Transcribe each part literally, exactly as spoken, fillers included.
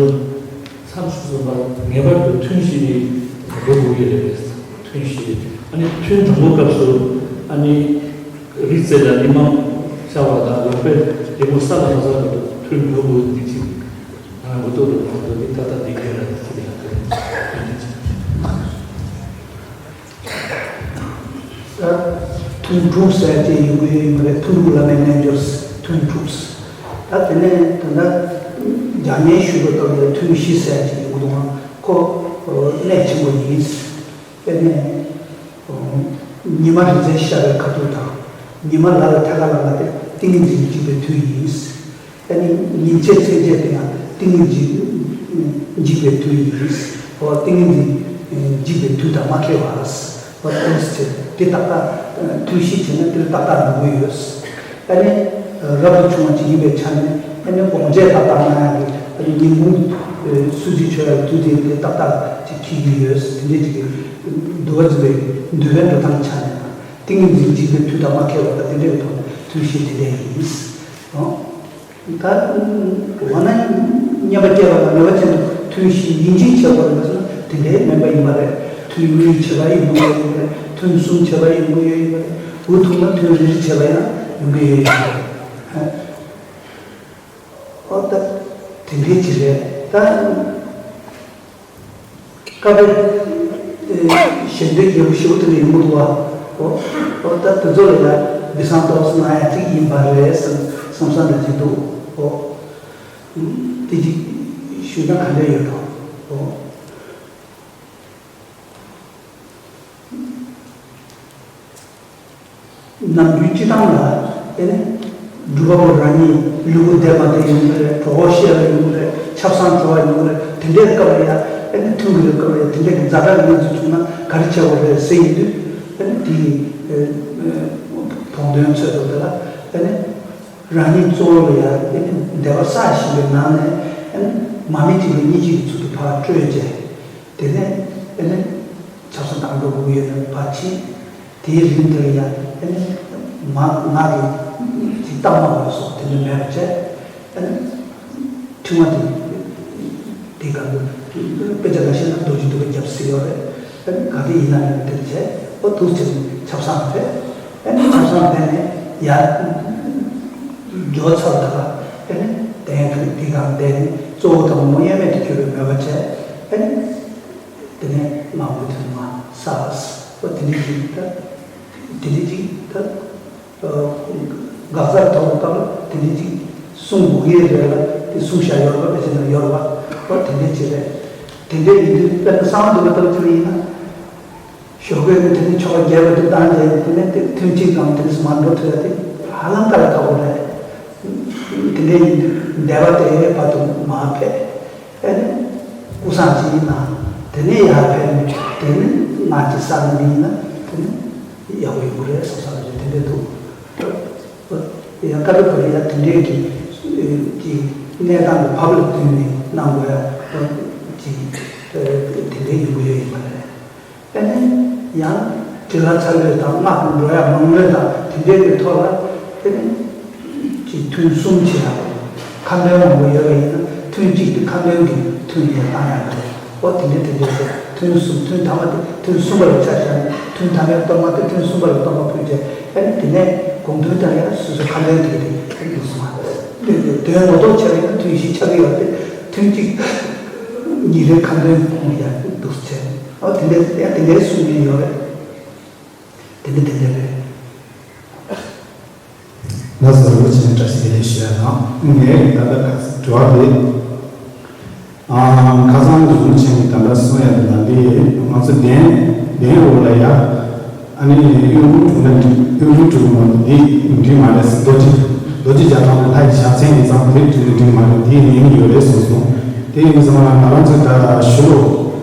མཚམས་སུ་སོང་བ་ངེས་པར་དུ་ཐུན་བཞི་ནི་འགྲོ་དགོས་ཀྱི་རེད། ཐུན་བཞི། ཨ་ནི་ཐུན་དང་པོ་སྐབས་སུ་ཨ་ནི་རི་རྩེ་ལ་ཉི་མ་ཤར་བ་དང་ལག་པས་རི་མོ་ས་ལ་མ་ཟག་པར་དུ་ཐུན་འགྲོ་དགོས་འདི་ཅིག་ང་མགོ་ཐོག་ཏུ་གོང་དུ་འདི་ཏག་ཏག་འདི་གས་ལ་འདི་ཅིག་ལ་ཐུན་འདི་ཅིག་ད་ཐུན་དྲུག་ཟེར་ཅིག་ཡོང་གི་ཡོད་མ་རེད། ཐུན་དྲུག་བླ་མའི་རྣལ་འབྱོར་ཐུན་དྲུག་ད་དེ་ནས་ད་ལྟ་བརྒྱ་ཉེར་ཞུ་བ་ལྟ་བུའི་ཐུན་བཞི་ཟེར་ཅིག་ཡོང་གི་འདུག་ཁོ་གནད་ཆེན་པོ་ཡིན། དེ་ནས་ཉི་མ་རི་རྩེ་ཤར་བའི་ཁ་ཐུག་དང་། ཉི་མ་ལ་ལ་ཐད་ཀར་ལ་ལ་དེ་ཏིང་ངེ་འཛིན་འཇིག་པའི་དུས་ཡིན། ཨ་ནི་ཉིན་བྱེད་མཚན་བྱེད་དེ་ཡང་ཏིང་ངེ་འཛིན་འཇིག་པའི་དུས་ཡིན། འོ་ཏིང་ངེ་འཛིན་འཇིག་པའི་དུས་དང་མ་ཁེལ་བར། འོ་ཏིང་ངེ་འཛིན་དེ་ཏག་ཏག་ཐུན་བཞི་བྱས་ན་དེ་ཏག་ཏག་འགྲོ་གི་ཡོད། ཨ་ནི་རབ་ཏུ་བྱུང་བ་ཅིག་ཡིན་པའི་ཆ་ནས་ཨ་ནི་དགོངས་བཅས་ཏག་ཏག་གནང་ཡག་གི་ཨ་ནི་ཉིན་གུང་གསོལ་ཚིགས་མཆོད་ཡག་དུས་དེ་དེ་ཏག་ཏག་ཅིག་འཁེལ་གྱི་ཡོད། དེ་འདྲའི་ཅིག་གི་འདུལ་བ་འཛིན་པའི་འདུལ་བའི་འགྲོ་སྟངས་ཆ་ནས་དང་། ཏིང་ངེ་འཛིན་འཇིག་པའི་དུས་དང་མ་ཁེལ་བ་དང་དེ་འདྲའི་ཐོག་ནས་ཐུན་བཞི་དེ་འདྲ་ཡིན། ད་འོ་ན་བསྙེན་པ་བསྐྱེད་པ་དང་མོས་པ་ཅན་དུ་ཐུན་བཞི་ཡིན་གཅིག་བྱེད་པར་མ་སོང་ན་དེ་འདྲའི་སྨན་པ་ཡིན་པ་རེད། ཐུན་གཉིས་བྱེད་པ་ཡིན་དགོས་ཡོད་ཡིན་པ་རེད། ཐུན་གསུམ་བྱེད་པ་ཡིན་དགོས་ཡོད་ཡིན་པ་རེད། འུ་ཐུག་ན་ཐུན་རེ་རེ་བྱེད་པ་ཡང་ཡོང་གི་ཡོད་ཡིན་པ་རེད། ཨོ་ད་དེ་འདྲའི་ཅིག་རེད་ད། སྐབས་རེ་ཞལ་འདོན་རྒྱས་པོ་ཞེ་པོ་དེ་འདྲ་ཡོང་གི་འདུག་བ། ཨོ་ཨོ་ད་དེ་ཚོ་ལ་ཡ་འབུ་སྲང་ཏོག་ཙམ་ན་ཡ་གཅིག་ཡིན་པ་རེད་བསམ་བསམ་བསམ་འདྲ་ཅིག་འདུག་ཨོ་དེ་ཅིག་ཞུས་ན་ག་འདྲ་ཡོད་དོ། ཨོ། ནམ་རྒྱུན་སྤྱི་བཏང་ལ་ཨེ་ནི་སྒྲུབ་པ་པོ་རང་ཉིད་ལུས་པོ་བདེ་མ་བདེ་ཡོང་གི་རེད། གྲོད་ཁོག་བཤལ་བ་ཡོང་གི་རེད། ཆབ་གསང་བྲོ་བ་ཡོང་གི་རེད། དེ་འདྲའི་སྐབས་ལ་ཡ་ཨེ་ནི་ཐུན་གྱི་རེད་སྐབས་ལ་ཡ་དེ་འདྲའི་གི་ཛ་དྲག་གི་གནས་ཚུལ་བྱུང་ན་ག་རེ་བྱེད་དགོས་རེད་ཟེར་ཡིན་དུས་ཨེ་ནི་དེ་ཡི་ཐོག་དོན་ཚོད་དུ་དེ་ལ་ཨེ་ནི་རང་ཉིད་གཙོ་བོ་ལ་ཡ་ཨེ་ནི་བདེ་བ་བསགས་བཞིན་པའི་ནང་ནས་ཨེ་ནི་མ་མི་གཅིག་ལ་གཉིས་གཅིག་གི་ཚུལ་དུ་ཕར་སྤྲོད་བྱས། དེ་ནས་ཨེ་ནི་ཆབ་གསང་བཏང་འགྲོ་དགོས་ཡོད་ན་ཕར་ཕྱིན། དེའི་རིང་དེར་ཡང་ཨེ་ནི་མ་ང་གི་ཅིག་གཏའ་མ་འོས་སོགས་དེ་འདྲ་མེད་པ་བྱས། ཨེ་ནི་ཕྲེང་བ་དེ་དེའི་སྒང་དུ་དཔེ་ཆ་ལ་བཤད་ན་རྡོ་རྗེ་གདུགས་པ་རྒྱབ་ཟེར་ཡོད་རེད། ཨེ་ནི་ག་དེ་ཡིན་ན་ཡང་དེར་བྱས་ཨོ་འདུག་བྱས་ནས་ཆབ་གསང་ཕེབས། ཨེ་ནི་ཆབ་གསང་ཕེབས་ནས་ཡར་འགྱོ་ཚར་ད་ལ་ཨེ་ནི་དེ་ཡང་དེ་སྒང་བསྡད་ནས་གཙོ་བོ་དང་ངོ་བོ་དབྱེར་མེད་དུ་གྱུར་པའི་མོས་པ་བྱས། ཨེ་ནི། དེ་ནས་མ་འོངས་དུས་མ་ས་ཨོ་དེ་འདྲའི་ཅིག་ད། དེ་འདྲའི་ཅིག་ད། དགག་རྩ་དང་སྟབས་ལ་དེ་འདྲའི་ཅིག་གསུང་དགོས་ཀྱི་རེད་ལ་དེ་གསུང་བྱ་ཡོད་པ་ཕལ་ཆེར་ན་ཡོད་རེད་བ། ཨོ་དེ་འདྲའི་ཅིག་རེད། དེ་འདྲའི་ཡིན་དུས་དཔེར་ན་གསང་བ་འདུས་པ་ལྟ་བུ་ཅིག་ལ་ཡིན་ན། ཞོགས་ཀས་ནས་དེ་ནས་ཆོ་ག་རྒྱས་པ་དེ་བཏང་རྗེས་དེ་ནས་དེ་ཐུན་གཅིག་གམ་དེ་ནས་མར་འགྲོ་ཐུབ་ཡ་དེ་ཧ་ལམ་དཀའ་ལས་ཁག་པོ་རེད། དེ་འདྲའི་ཡིན་དུས་འདས་པ་དེ་བར་དུ་མ་ཕེབས། ཨེ་ནི་སྐུ་སངས་ཅིག་ཡིན་ན་དེ་ནས་ཡར་ཕེབས་ནས་དེ་ནི་ང་ཅིག་ས་ན་འདི་ཡིན་ན་དེ་ནི་ཡག་པོ་ཡོང་གི་རེད་བསམ་བསམ་རེད། དེ་འདྲ་འདུག་ཡང་བཀའ་སློབ་པར་ཡང་དེ་འདྲའི་གི་གི་གནས་སྟངས་ཀྱི་ཕབ་ལ་བསྟུན་ནས་གནང་དགོས་ཡ་ཅིག་དེ་འདྲའི་ཡོང་གི་ཡོད་ཡིན་པ་རེད། ཨེ་ནི་ཡང་དྲི་ལ་ཚ་ལོས་དང་སྔགས་ཀྱི་འགྲོ་ཡ་མང་ལོས་དང་དེ་འདྲའི་གི་ཐོག་ལ་ཨེ་ནི་ཅིག་ཐུན་གསུམ་བྱེད་ཡ་ཁ་འདོན་མང་པོ་ཡོད་པ་ཡིན་ན་ཐུན་གཅིག་དེ་ཁ་འདོན་གྱི་ཐུན་ཡང་བཏང་ཡ་མ་རེད། ཨོ་དེ་འདྲའི་དེ་འདྲའི་ཟེར་ཐུན་གསུམ་ཐུན་དང་པོ་དེ་ཐུན་གསུམ་པ་ལ་ཆ་བཞག་ནས་ཐུན་དང་པོའི་གཏོར་མ་དེ་ཐུན་གསུམ་པ་ལ་གཏོར་མ་ཕུལ་རྗེས་ཨེ་ནི་དེ་ནས་དགོངས་དོན་དང་ཡང་སོ་སོ་ཁ་འདོན་དེ་དེ་ཨེ་ནི་གསུང་བ་དོན་ངོ་ཐོག་ཆ་བཞག་ན་ཐུན་བཞི་ཆགས་ཀྱི་ཡོད་དེ་ཐུན་གཅིག་ཉིན་རེ་ཁ་འདོན་ཕུལ་ཡ་འདུག་ཟེར། ཨོ་དེ་འདྲའི་ཡང་དེ་འདྲའི་གསུང་མཁན་ཡོད་རེད། དེ་འདྲ་དེ་འདྲ་རེད། ལགས་སོ། རིན་པོ་ཆེ་ནས་བཀྲ་ཤིས་བདེ་ལེགས་ཞུ་ཡ་དང་། ངས་ད་ལྟ་ཁ་སང་དྲི་བ་དེ། ཨ། ཁ་སང་རིན་པོ་ཆེ་ནས་ད་ལྟ་གསུང་ཡ་དེ་ལ་འདི་ང་ཚོ་གདན་གདན་འོག་ལ་ཡ། ཨ་ནི་གཡུང་དྲུང་དྲུང་ན་འགྲིག་གཡུང་དྲུང་དྲུང་ན་འདི་འགྲིག་མ་རེད། རྡོ་རྗེ་རྡོ་རྗེ་རྒྱ་མཚོ་ལྷ་ཡི་ཕྱག་མཚན་ཡིན་ཙང་དེ་འགྲིག་འགྲིག་མ་རེད། འདི་ཉན་གི་ཡོད་རེད་གསུངས་སོང་། དེ་ཡིན་ཙང་ང་རང་ཚོ་ད་ཕྱི་ལོགས་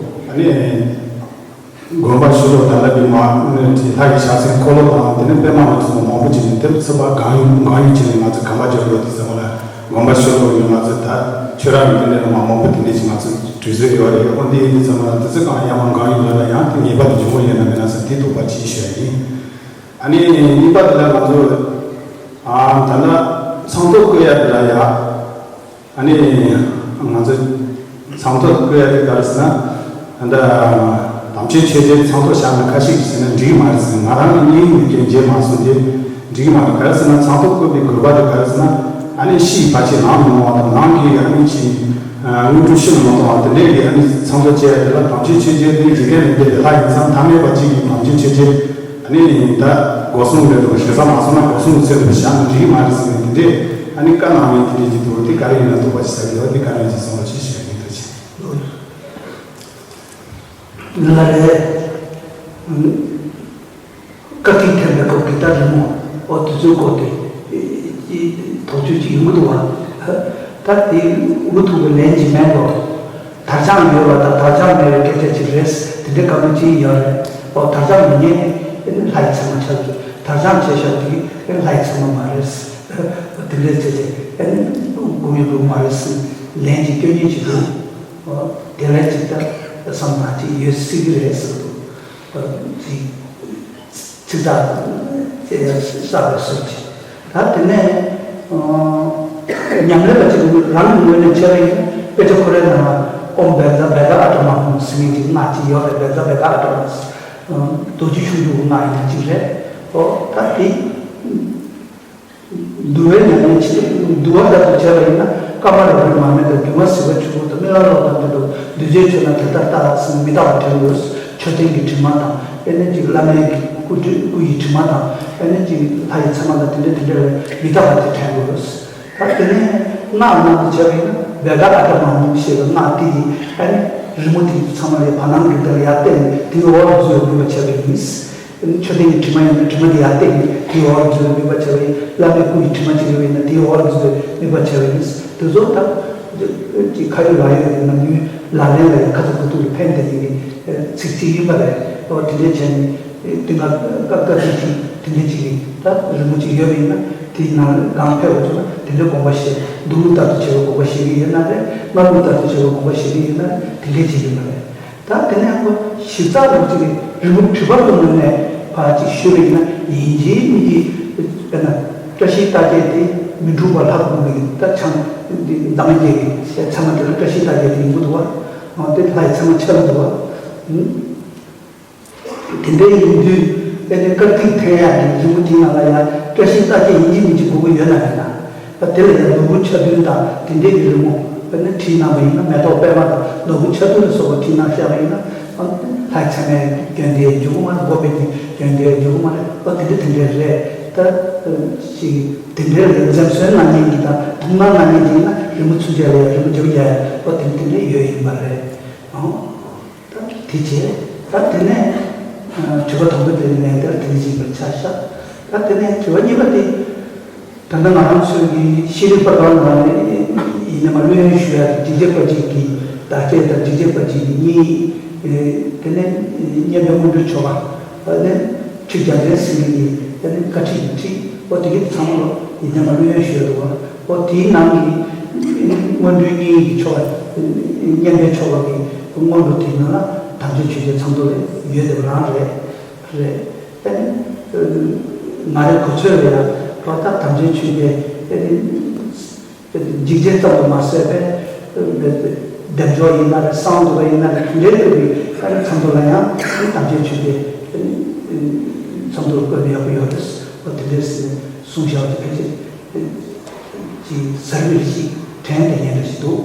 ཨ་ནི། དགོན་པ་ཕྱི་ལོགས་ད་ལྟ་འདི་མ་ལྷ་ཡི་ཕྱག་མཚན་འཁོར་ལོ་དང་དེ་ནས་པད་མ་ལ་སོགས་པ་མང་པོ་ཅིག་ནས་དེབ་ཚུད་པ་གང་ཡིན་གང་ཡིན་ཅིག་ནས་ང་ཚོ་གམ་པ་འཇོག་ཡོད་དེ་ཚང་མ་ལ་དགོན་པ་ཕྱི་ལོགས་ཡིན་ང་ཚོ་ད་ཆོས་ར་ཡིན་དེ་འདྲ་མ་མང་པོ་དེ་འདྲ་ཅིག་ང་ཚོ་དུས་ཚོད་ཡོད་རེད། ཨོ་འདི་ཡིན་དུས་ཚང་མ་ལ་དེ་ཚོ་གང་ཡང་མང་གང་ཡིན་ལ་ན་ཡང་དེ་ངེས་པར་དུ་འབྱུང་བ་ཡིན་ན་མེད་ན་ཟེར་དེ་ཐུག་པ་ཅིག་ཞུ་ཡ་ཡིན། ཨ་ནི་གཉིས་པ་དེ་ལ་ང་ཚོ་ཨ་ད་ལྟ་ཚང་ཐོ་བཀོད་ཡ་དེ་ལ་ཡ། ཨ་ནི་ང་ཚོ་ ཚང་ཐོ་བཀོད་ཡ་དེ་ག་རེ་ཟེར་ན། ད་ལྟ་དམ་ཆོས་ཆོས་རྗེ་ཚང་ཐོ་བཞག་ན་ཁ་ཤས་ཀྱིས་ཟེར་ན་འགྲིག་གི་མ་རེད་ཟེར། ང་རང་ནི་གཉིས་ཡིན་མཁན་མཇལ་མ་སོང་སྟེ། འགྲིག་གི་མ་རེད། ག་རེ་ཟེར་ན་ཚང་ཐོ་བཀོད་པའི་དགོས་པ་དེ་ག་རེ་ཟེར་ན། ཨ་ནི་ཕྱི་ཡི་བར་ཆད་ནང་དུ་མི་འོང་བ་དང་། ནང་གི་ཨ་ནི་ཕྱི་ཡི་དངོས་གྲུབ་ཕྱི་ལ་མི་གཏོང་བ་དེ་འདྲས་ཀྱི་ཨ་ནི་ཚང་ཐོ་བཅད་ཡ་དེ་ལ། དམ་ཆོས་ཆོས་རྗེ་དེ་འཇིག་རྟེན་ལས་འདས་པའི་ལྷ་ཡིན་ཙང་། ཐ་མལ་པ་གཅིག་གིས་དམ་ཆོས་ཆོས་རྗེ་ཨ་ནི་ད་སྒོ་གསུམ་རེད་འདུག། ཞེ་ས་མ་སོང་ན་སྒོ་གསུམ་གྱི་ཚད་དུ་བཞག་ན་འགྲིག་གི་མ་རེད་ཟེར་ནས་དེ་འདྲས་ཨ་ནི་བཀའ་གནང་མཁན་དེ་འདྲས་ཀྱི་འདུག། དེ་ག་རེ་ཡིན་ན་ཐུགས་པ་ཆེ་ས་གི་ཡོད། དེ་ག་རེ་ཡིན་ཅིག་གསུང་རོགས་ཞེས་ཞུ་ཡ་ཡིན། ཐུགས་རྗེ་ཆེ། ལགས་རེད། བཀའ་དྲིན་དྲན་པའི་སྐབས་ཀྱི་ད་རི་མོ། ཨོ་དེ་ཚོའི་སྐོར་དེ་དོགས་གཅོད་ཅིག་ཡོང་གི་འདུག་བ། ད་དེ་འུ་ཐུག་གི་ལན་ཅིག་མེད་དོ། དར་དཔྱངས་ཡོད་པ་དང་དར་དཔྱངས་མེད་པའི་སྐད་ཆ་ཅིག་རེད། དེ་འདྲའི་བཀའ་མོལ་ཅིག་ཡོད་རེད། ཨོ་དར་དཔྱངས་མི་ཉན་ནི་ལྷ་ཡི་མཚན་མ་ཆགས་ཀྱི། དར་དཔྱངས་བྱས་བཞག་དེ་ལྷ་ཡི་མཚན་མ་མ་རེད། དེ་འདྲའི་བྱས་ཏེ་སྒོམ་ཡོད་དགོས་མ་རེད། ལན་ཅིག་སྐྱོན་ཉེན་ཅིག་འདུག། ཨོ་དེ་ལན་ཅིག་ད་བསམ་ན་ཅིག་ཡོད་སྲིད་ཀྱི་རེད་ཟེར་འདུག། ཅིག་ཚིག་ཐག་བཅད་ཡ་གསར་པའི་སྲོལ་ཅིག། ད་དེ་ནས་ཉམས་ལེན་པ་ཅིག་རང་གི་ངོས་ནས་བྱས་པ་ཡིན་ན། དཔེ་ཆ་ཁོ་རའི་ནང་ལ་ཨོཾ་བཛྲ་བཛྲ་ཨ་ཏྲ་མ་ཧཱུྃ་ཟེར་མཁན་ཅིག་སྔགས་ཅིག་ཡོད་རེད། བཛྲ་བཛྲ་ཨ་ཏྲ་མ། རྡོ་རྗེ་ཤུགས་འགྲོའི་སྔགས་ཡིན་ན་ཅིག་རེད། ཨོ་ད་དེ། འདུལ་བའི་ཉམས་ལེན་བྱེད། འདུལ་བ་ལྟར་དུ་བྱས་པ་ཡིན་ན། བཀའ་མ་རབ་རིམ་མ་མེད་དང་། སྒྱུ་མ་ཟིལ་པ་ཆུ་བུར་དང་། རྨི་ལམ་ལོག་པར་འདོད་པ། འདུས་བྱས་ཆོས་རྣམས་དེ་ལྟར་བལྟ་ཟེར་ནས་མི་རྟག་པ་དྲན་དགོས། མཆོད་རྟེན་གྱི་དྲི་མ་དང་། ཨེ་ནས་ཅིག་བླ་མའི་སྐུ་དྲི་སྐུ་ཡི་དྲི་མ་དང་། ཨེ་ནས་ཅིག་ལྷ་ཡི་མཚན་མ་དང་། དེ་འདྲ་དེ་འདྲ་བའི་མི་རྟག་པ་དེ་དྲན་དགོས། ད་དེ་ནས་སྔགས་རྣམས་ཀྱི་བྱ་བ་ཡིན་ན། བཛྲ་ཨ་ཏྲ་མ་ཧཱུྃ་ཞེས་པའི་སྔགས་དེ་ཡིས་ཨ་ནི་རི་མོ་དེ་ཚང་མ་ལ་བར་སྣང་གི་དེ་ལ་ཡར་བལྟས་ནས་དེའི་འོག་ལ་འཛུལ་བའི་དམིགས་པ་བྱ་བ་ཡིན། མཆོད་རྟེན་གྱི་དྲི་མ་ཡིན་ན་དྲི་མ་དེ་ཡར་བལྟས་ནས་དེའི་འོག་ལ་འཛུལ་བའི་དམིགས་པ་བྱ་བ་ཡིན། བླ་མའི་སྐུ་ཡི་དྲི་མ་ཅིག་ཡོད་པ་ཡིན་ན་དེའི་འོག་ལ་འཛུལ་བའི་དམིགས་པ་བྱ་བ་ཡིན། དེ་ཚོ་ད་ཅིག་ཁ་ཡོད་ལག་ཡོད་ཀྱི་ནམ་རྒྱུན་ལག་ལེན་ལ་ཡང་ཁ་ཚ་དགོས་གཏུགས་ལ་ཕན་བདེ་ཡིན་གྱི་ཚིག་གཅིག་ཡིན་པ་རེད། ཨོ་དེ་འདྲས་བྱས་ནས། དེ་སྔ་སྐབས་སྐབས་དེ་དེ་འདྲ་ཅིག་ཡིན། ད་རི་མོ་ཅིག་ཡོད་པ་ཡིན་ན་དེའི་ནང་ལ་གང་ཕེབས་པ་བྱུང་ན་དེ་འདྲའི་དགོངས་པ་བཞེས། མདོ་ལུགས་ལྟར་དུ་བྱེད་པའི་དགོངས་པ་བཞེས་ཀྱི་ཡོད་ན་རེད། སྔགས་ལུགས་ལྟར་དུ་བྱེད་པའི་དགོངས་པ་བཞེས་ཀྱི་ཡོད་ན་རེད། དེ་འདྲ་ཅིག་ཡིན་པ་རེད། ད་དེ་ནས་ཁོ་ཞིབ་ཚགས་ལ་ཅིག་རི་མོ་བྲིས་པ་ཀུན་ནས་ཕར་ཅིག་ཞུས་པ་ཡིན་ན། ཡིན་གཅིག་མིན་གཅིག་དཔེར་ན་བཀྲ་ཤིས་རྟགས་བརྒྱད་དེ་མི་འཁྲུགས་པ་ལྷ་སྐུ་གི་ད་ཆང་འདི་འདམ་བརྒྱད་ཀྱི་ཚད་མ་དེ་ལ་བཀྲ་ཤིས་རྟགས་བརྒྱད་དེ་ཡིན་གྱི་འདུག་བ། འོ་དེ་ལྷ་ཡི་མཚན་མ་ཆགས་འདུག་བ། དེ་འདྲའི་ཡིན་དུས་ཨེ་ནས་སྐར་ཐིག་འཐེན་ཡག་གི་རི་མོ་དེའི་ནང་ལ་ཡང་བཀྲ་ཤིས་རྟགས་བརྒྱད་ཡིན་གཅིག་མིན་གཅིག་དགོས་ཀྱི་ཡོད་ན་མེད་ན། ད་དེ་ལ་ཡང་ནོར་བུ་ཆ་བདུན་དང་དེ་འདྲའི་གི་རི་མོ་ཨེ་ནས་བྲིས་གནང་བ་ཡིན་ན། མེ་ཏོག་པད་མ་དང་ནོར་བུ་ཆ་བདུན་ལ་སོགས་པ་བྲིས་གནང་བཞག་པ་ཡིན་ན། ལྷའི་མཚན་མའི་རྒྱན་དེ་འཇུག་གི་མ་རེད། འགོག་པའི་རྒྱན་དེ་འཇུག་གི་མ་རེད། ཨོ་དེ་འདྲ་དེ་འདྲ་རེད། ད་ཅིག་དེ་འདྲའི་ལ་འཛེམ་ཟོན་གནང་མཁན་གྱི་དང་དུག་སྣང་གནང་མཁན་གྱི་ཡིན་ན་རི་མོ་ཚུན་ཆད་ལ་ཡང་རི་མོ་རྒྱབ་རྒྱག་ཡ། ཨོ་དེ་འདྲ་དེ་འདྲ་ཡོད་ཡིན་པ་རེད། ཨོ། ད་དེ་བྱས། ད་དེ་ནས་དྲི་བ་དང་པོ་དེ་ནས་དེར་དེ་འདྲ་ཞིག་ཡིན་པར་ཆ་བཞག། ད་དེ་ནས་དྲི་བ་གཉིས་པ་དེ། ད་ལྟ་ང་རང་ཚོའི་གི་ཤེས་རིག་པ་གང་ལ་ནས་ཡིན་ན་མ་བློ་ཡོན་ཞུ་ཡ་དེ་འཇིགས་བྱེད་པ་ཅིག་གི་བདག་བསྐྱེད་དང་འཇིགས་བྱེད་པ་ཅིག་གི་གཉིས། དེ་ནས་སྙན་པའི་སྔོན་འགྲོའི་ཆོ་ག། ད་ནས་ཁྲིད་རྒྱལ་མཚན་ཟེར་མཁན་གྱི་ད་ནས་བཀའ་ཁྲིད་ཀྱི་ཁྲིད། ཨོ་དེ་གི་ཚང་མ་ཡིན་ན་མ་བློ་ཡོན་ཞུ་ཡ་འདུག་བ། ཨོ་དེའི་ནང་གི་སྔོན་འགྲོའི་གཉིས་ཀྱི་ཆོ་ག། སྙན་པའི་ཆོ་ག་གི་སྔོན་འགྲོ་དེའི་ནང་ལ་དམ་ཅན་ཆོས་རྒྱལ་ཚང་ཐོ་ལ་ཡོད་བསྡད་པ་རང་རེད། རེད། ཨ་ནི། ང་རའི་གོ་ཚོད་ལ་ཡང་ད་ལྟ་དམ་ཅན་ཆོས་རྒྱལ་ཨ་ནི། འཇིགས་བྱེད་ཙམ་དུ་མ་ཟད་པའི། བདེ་མཆོག་ཡིན་ན་རེད། གསང་འདུས་པ་ཡིན་ན་རེད། དེ་འདྲའི་སྐབས་ཀྱི་ཨ་ནི་ཚང་ཐོ་ལ་ཡང་དམ་ཅན་ཆོས་རྒྱལ་ཨ་ནི། ཚང་ཐོ་བཀོད་ནས་ཡག་པོ་ཡོད་རེད། འོ་དེ་འདྲས་གསུངས་བཞག་པ་དེ་ཕལ་ཆེར་ཅིག་ཟུར་མིག་ཅིག་དྲན་བསྡད་མཁན་འདྲ་ཞིག་འདུག།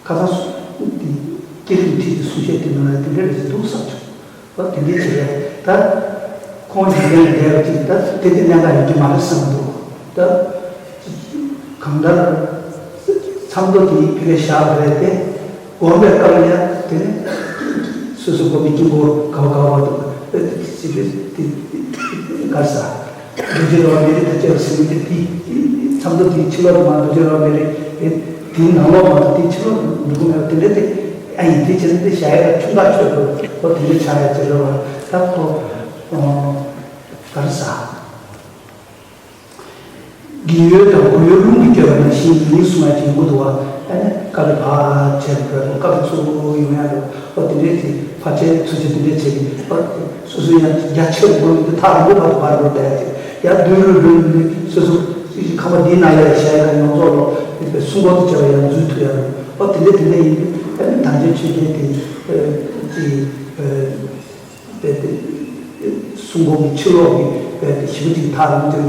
ཁ་སང་སུ། དེ་སྐྱེས་རིམ་ཁྲིད་ཀྱི་གསུང་བཤད་དེ་ནང་ལ་དེ་འདྲ་རེད་ཟེར་འདུག་བསམ་བྱུང་། ཨོ་དེ་འདྲའི་ཅིག་རེད། ད་ཁོང་འཇིག་རྟེན་ལ་བསྡད་པ་ཅིག་ད་དེ་དེ་གནད་འགག་ཡོད་ཀྱི་མ་རེད་བསམ་གྱི་འདུག། ད་གང་ལྟར་ཚང་ཐོ་དེ་ཕ་གིར་བཞག་པ་རེད་དེ། སྒོམ་པའི་སྐབས་ལ་ཡང་དེ་ནི་སོ་སོ་སྒོམ་པའི་དཀྱིལ་འཁོར་ག་བ་ག་བ་དང་ཨེ་དེ་དེ་དེ་དེ་ག་ས། རྡོ་རྗེ་ར་བ་མེ་རི་དང་བཅས་པ་ཟེར་མི་དེ་དེའི་མཚམས་རྡོ་དེའི་ཕྱི་ལོགས་དུ་མ་རྡོ་རྗེ་ར་བ་མེ་རི་རེད། དེའི་ནང་ལོགས་མ་གཏོགས་དེའི་ཕྱི་ལོགས་སུ་འགྲོ་གི་མེད་པ་དེ་འདྲ་དེ། ཨ་ཡིན་དེ་བྱས་ན་དེ་བྱ་ཡ་ལ་ཆུང་ཀ་ཆོད་དགོས་པོ་དེ་འདྲ་ཆགས་ཡ་ཅིག་རེད་བ། ད་ཁོ་ག་རེ་ཟ། རྒས་ཡོལ་དང་མགོ་ཡོལ་རླུང་གིས་བསྐྱོད་པ་ནང་བཞིན་ཡིན་གསུང་ཡ་ཅིག་ཡོང་གི་འདུག་བ། ཨ་ནི་དཀའ་ལས་ཕར་བྱས་པ་རེད། དཀའ་ལས་ཚུར་ཡོང་ཡ་རེད། ཨོ་དེ་འདྲས་ཀྱི་ཕར་ཆེར་ཚུར་ཆེར་དེ་འདྲས་བྱས་ནས། ཨོ་སོ་སོ་ཡང་རྒྱ་ཆེར་འགྲོ་ཡི་འདུག། ཐག་རིང་པོ་བར་དུ་བར་འགྲོ་བསྡད་ཡ་ཅིག། ཡར་མདུན་རུ་འགྲོ་ཡི་འདུག། སོ་སོ་ཁང་པ་འདིའི་ནང་ལ་ཡ་བཞག་ཡ་ཡོངས་རྫོགས་ལོ་སྲུང་འཁོར་དུ་བྱ་བ་ཡང་འཛུལ་ཐུབ་ཡ་རེད། ཨོ་དེ་འདྲ་དེ་འདྲ་ཡིན་དུས་ཨ་ནི་དམ་ཅན་ཆོས་རྒྱལ་དེ་དེ་དཔེ་དེ་གསུང་འབུམ་གྱི་ཕྱི་ལོགས་ཀྱི་དཔེ་དེ་ཞི་བ་འཇིགས་ཐག་རིང་དུ་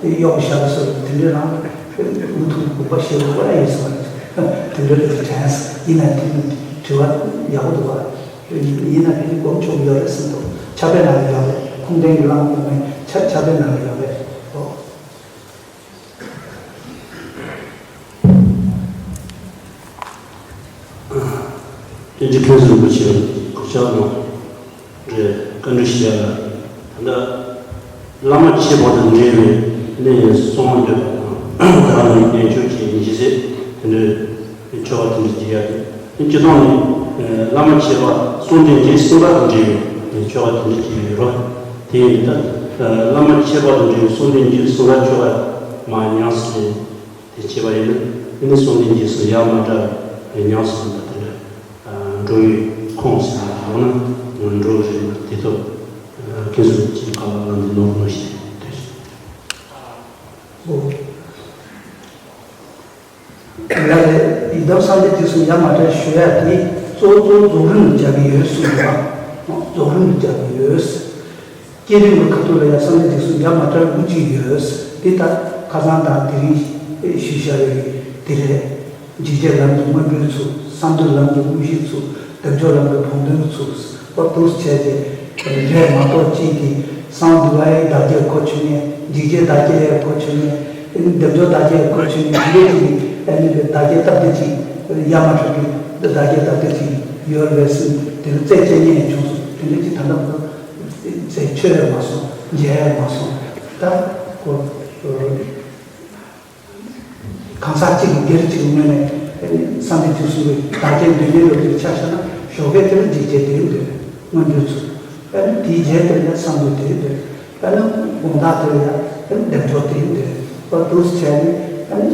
ཡ་གཡོག་བཞག་སོགས་དེ་འདྲ་རང་དབུ་ཐུག་དགོངས་པ་བཞེས་དགོས་པ་ཡིན་སོང་། དེ་འདྲ་དེ་དྲན་ཡིན་ན་དེ་དྲི་བ་ཡག་པོ་འདུག་བ། ཡིན་ན་དེ་ནི་སྒོམ་ཆོག་ཡོད་རེད་ཟེར་འདུག་ཕྱག་དཔེ་ནང་ལ་ཡོད་རེད། ཁུངས་ལྡན་གྱི་བླ་མ་དཔེ་མེད་ཕྱག་ཕྱག་དཔེ་ནང་ལ་ཡོད་རེད། ཨོ། ཨ། བསྟན་འཛིན་ཕུན་ཚོགས་རིན་པོ་ཆེ་གུས་ཕྱག་གནང་། རེད། བཀའ་འདྲི་ཞུ་ཡ་ལ། ད་ལྟ་བླ་མ་མཆེད་པ་དང་འབྲེལ་བའི་གནས་ནས་གསུང་བ་འདོད་པ་དང་། ད་ལྟ་ནས་གནས་མཆོག་གི་ཉི་ཤུ་ཚེ་དེ་འདྲའི་ཆོ་ག་དེ་འདྲ་བགྱི་ཡ་དེ། སྤྱི་བཏང་ནས་བླ་མ་མཆེད་པ་གསུང་རྟེན་རྗེས་གསུང་རབ་དང་འབྲེལ་བའི་ཆོ་ག་དེ་འདྲ་བགྱི་ཡ་ཡོད་རོགས། དེ་ཡིན་ད། བླ་མ་མཆེད་པ་དང་འབྲེལ་བའི་གསུང་རྟེན་རྗེས་གསུང་རབ་ཆོ་ག་མ་ཉམས་སུ་ལེན། དེ་བྱས་པ་ཡིན་ན་ཨ་ནི་གསུང་རྟེན་རྗེས་སུ་ཡ་མ་བྲལ་བའི་ཉམས་སུ་ལེན་པ་དེ་འདྲ་འགྲོ་བའི་ཁུངས་སུ་ཡོང་ན་འགྲོ་གི་རེད། དེ་ཐོག་དགེ་ཚུལ་གྱི་བཀའ་ལ་ལམ་འདི་ནོར་གནོད་བྱེད་དུས་སུ། ལ་ལས་ཡི་དམ་གསང་བདེ་རྗེས་སུ་ཡ་མ་བྲལ་ཞུ་ཡ་དེ་གཙོ་བོ་གཙོ་བོ་རྫོགས་རིམ་ལ་སྦྱར་གྱི་ཡོད་གསུངས་པ། རྫོགས་རིམ་ལ་སྦྱར་གྱི་ཡོད། བསྐྱེད་རིམ་གྱི་ཁ་ཐུག་ལ་ཡང་གསང་བདེ་རྗེས་སུ་ཡ་མ་བྲལ་དགུ་གཅིག་ཡོད། འདི་ལྟར་ཁ་སང་དང་དེ་རིང་ཞུས་བཞག་ཡོད་ཀྱི་འདི་རེད། འཇིགས་བྱེད་ལམ་གྱི་སྔོན་འགྲོའི་ཚུལ། གསང་འདུས་ལམ་གྱི་དངོས་གཞིའི་ཚུལ། བདེ་མཆོག་ལམ་གྱི་བོགས་འདོན་གྱི་ཚུལ། ཨོ་འདུག་སེ་བྱས་ཏེ་རེད་མ་གཏོགས་གཅིག་གིས་གསང་འདུས་པའི་བདག་བསྐྱེད་གོ་ཆོད་མཁན། འཇིགས་བྱེད་བདག་བསྐྱེད་གོ་ཆོད་མཁན། བདེ་མཆོག་བདག་བསྐྱེད་གོ་ཆོད་མཁན་དེ་འདྲ་གཅིག་གིས་ཨ་ནི་བདག་བསྐྱེད་སྟབས་བདེ་ཅིག་ཡ་མ་བྲལ་བའི་བདག་བསྐྱེད་སྟབས་བདེ་ཅིག་ཡོད་རེད་ཟེར་དེ་ལ་རྩད་བཅད་མཁན་བྱུང་སོང་། དེ་འདྲ་གཅིག་ད་ལྟ་བར་དུ་རྩད་ཆོད་ཡ་མ་སོང་། མཇལ་ཡ་མ་སོང་། ད་ཁོ། གང་ཟག་གཅིག་གི་སྒེར་གཅིག་གི་ངོས་ནས་གསང་བདེ་རྗེས་གསུང་གི་བདག་བསྐྱེད་འདོད་ཉེར་ལོ་དེ་ཆ་བཞག་ན་ཞོགས་ཀས་དེ་ལ་འཇིགས་བྱེད་དེ་ཡིན་འདོད། སྔོན་འགྲོའི་ཚུལ། ཨ་ནི་དེའི་རྗེས་དེ་ལ་གསང་འདུས་དེ་ཡིན་འདོད། ཨ་ནི་དགོང་དག་དེ་ལ་ཡང་ཨ་ནི་བདེ་མཆོག་དེ་ཡིན་འདོད། ཨ་འདུག་སེ་བྱས་ནས་ཨ་ནི་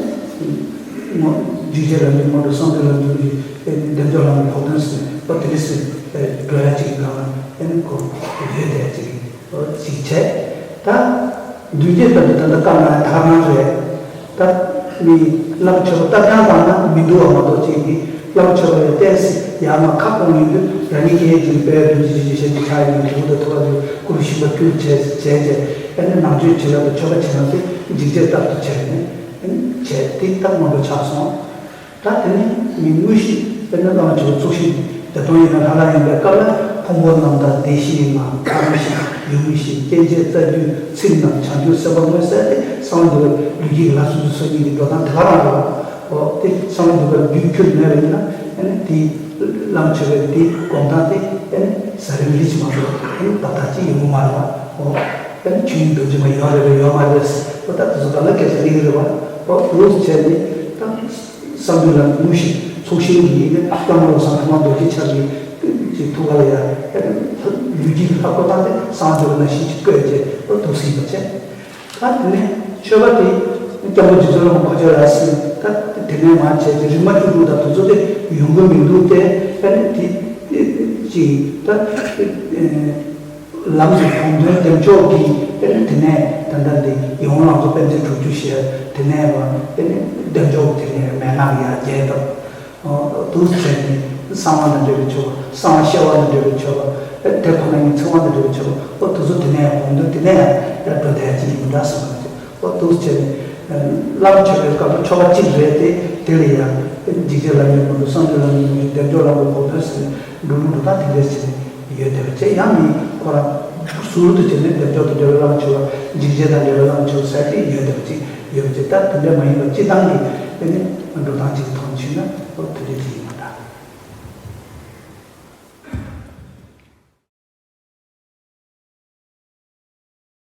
ངོ་འཇིགས་བྱེད་ལམ་གྱི་སྔོན་འགྲོ། གསང་འདུས་ལམ་གྱི་དངོས་གཞི། ཨ་ནི་བདེ་མཆོག་ལམ་གྱི་བོགས་འདོན་ཟེར་ནས་ཨ་དེ་འདྲ་ཟེར་འགྲོ་ཡ་གཅིག་གི་སྒང་ལ་ཨ་ནི་ཁོ་ཡོད་བསྡད་ཡ་གཅིག་ཡིན། ཅིག་བྱས། ད་མདུན་བསྐྱེད་ལྟ་བུ་ད་ལྟ་བཀའ་གནང་ཡ་ད་ག་རང་རེད། ད་མི་བླ་མ་མཆོད་པ་བཏབ་སྟངས་སྒང་ན་མི་འདུག་བ་མ་གཏོགས་ཅིག་གིས་བླ་མ་མཆོད་པ་ཡ་བསྟན་སྲིད་ཡར་མར་ཁ་སྐོང་ཡོང་དུས་རང་ཉིད་ཀྱི་ཡེ་གྱུར་པའི་རྡོ་རྗེ་འཇིགས་བྱེད་ཀྱི་ཕྱག་ཡིན། དྲིལ་བུ་དང་ཐུབ་པ་དང་སྐུ་རུ་ཞིག་པ་བསྐུལ་བྱས་བྱས་བྱས་ཨ་ནི་ནང་མཆོད་བྱེད་ལ་དང་མཆོད་པ་བྱེད་ལ་དེ་འཇིགས་བྱེད་ལྟ་བུ་བྱས་ནས་ཨ་ནི་བྱས་དེ་ད་སྔོན་འགྲོ་ཆགས་སོང་། ད་དེ་ནས་མི་དངོས་གཞི་དཔེར་ན་བླ་མ་མཆོད་པའི་ཚོགས་ཞིང་བདེ་སྟོང་ཡིན་ན་ལྷ་ལ་ཡིན་པའི་སྐབས་ལ་ཕུང་པོ་རྣམ་དག་བདེ་གཤེགས་ངང་། ཐབས་རིམ་བཞི་ཡུམ་གཞི་སྐྱེ་མཆེད་རྩ་རྒྱུད་ཚིག་རྣམས་བྱང་ཆུབ་སེམས་དཔའ་དངོས་ཟེར་ཏེ་གསང་བ་འདུས་པ་ལུས་དཀྱིལ་ལ་སོ་སོའི་སོ་གཉིས་ཀྱི་འགྲོ་སྟངས་དེ་ག་རང་རེད་བ། འོ་དེ་གསང་བ་འདུས་པ་རྒྱུད་ཁྱོན་མེད་པ་ཡིན་ན་ཨ་ནི་དེའི་བླ་མ་མཆོད་པའི་དེའི་སྒོམ་སྟངས་དེ་ཨ་ནི་ཟ་རིན་ལི་ཅི་མ་གཏོགས་ཨ་ནི་བར་ཐག་ཅིག་ཡོང་གི་མ་རེད་བ། འོ་ཨ་ནི་ཆོས་དབྱིངས་རྡོ་རྗེ་མ་ཡོང་རེད་པས་ཡོང་མ་རེད་པས། འོ་ད་དེ་ཚོ་ག་ལ་སྐད་ཆ་ལེགས་རེད་བ། འོ་འདུག་སེ་བྱས་ནས་ད། གསང་འདུས་ལ་དངོས་གཞི་ཚོགས་ཞིང་གི་ཡིན་ན་བླ་མ་བློ་བཟང་ཐོག་མ་རྡོ་རྗེ་འཆང་གི་ཅིག་ཐུགས་ཀ་ལ་ཡ་ལུས་དཀྱིལ་ལྷ་བཀོད་སྟངས་དེ་གསང་འདུས་ལ་ནང་བཞིན་ཅིག་བཀོད་བྱས་ཨོ་འདུག་སེ་ཡིན་པ་བྱས། ད་དེ་ནས་མཆོད་པ་དེ་སྐྱབས་མགོན་རྗེ་བཙུན་རིན་པོ་ཆེ་ལ་ཟིན་ད་དེ་ནས་མར་བྱས་ཏེ་རིག་མ་བཅུ་དྲུག་དང་དེ་ཚོ་དེ་ཡོང་གི་མི་འདུག་སྟེ་ཨ་ནི་དེ་ཅིག་ད། ལམ་གྱི་བོགས་འདོན་བདེ་མཆོག་གིས་དེ་ནས་དེ་ནས་ད་ལྟ་འདི་ཡིད་འོང་ལང་ཚོ་པཎ་ཆེན་དྲུག་ཅུ་ཞེས་དེ་ནས་བ་དེ་ནས་བདེ་མཆོག་དེ་ནས་མན་ངག་ཡར་རྒྱས་དང་། འདུག་བྱས་ནས་གསང་བ་དང་འབྲེལ་བའི་ཆོ་ག་གསང་བ་བཤད་པ་དང་འབྲེལ་བའི་ཆོ་ག་དེ་ཁོ་ན་ཉིད་ཚེ་དབང་དང་འབྲེལ་བའི་ཆོ་ག་ཨོ་དེ་ཚོ་དེ་ནས་བོགས་འདོན་དེ་ནས་ཡར་འགྲོ་བསྡད་ཅིག་ཡིན་འདྲ་བསམ་པ་ཅིག་ཨོ་འདུག་བྱས་ནས་བླ་མ་མཆོད་པའི་སྐབས་སུ་ཆོ་ག་གཅིག་རེད་དེ་དེ་ལ་ཡང་འཇིགས་བྱེད་ལམ་གྱི་སྔོན་འགྲོ་གསང་འདུས་ལམ་གྱི་སྔོན་འགྲོ་བདེ་མཆོག་ལམ་གྱི་བོགས་འདོན་ཟེར་ནས་འགྲོ་ལུགས་འགྲོ་སྟངས་དེ་འདྲ་བྱས་ནས། ཡོད་བསྡད་པ་བྱས། ཡང་མི་ཁོ་རང་ཟུར་དུ་བྱས་ནས་བདེ་མཆོག་དང་འབྲེལ་བའི་བླ་མ་མཆོད་པ། འཇིགས་བྱེད་དང་འབྲེལ་བའི་བླ་མ་མཆོད་པ་ཟེར་ཏེ་ཡོད་བསྡད་པ་ཅིག་ཡོད་པ་བྱས། ད་དེ་འདྲ་མ་ཡིན་པ་སྤྱིར་བཏང་གི་དེ་ནི་འགྲོ་སྟངས་ཅིག་གི་ཐོག་ནས་ཞུས་ན་ཨོ་དེ་འདྲ་ཅིག་ཡིན།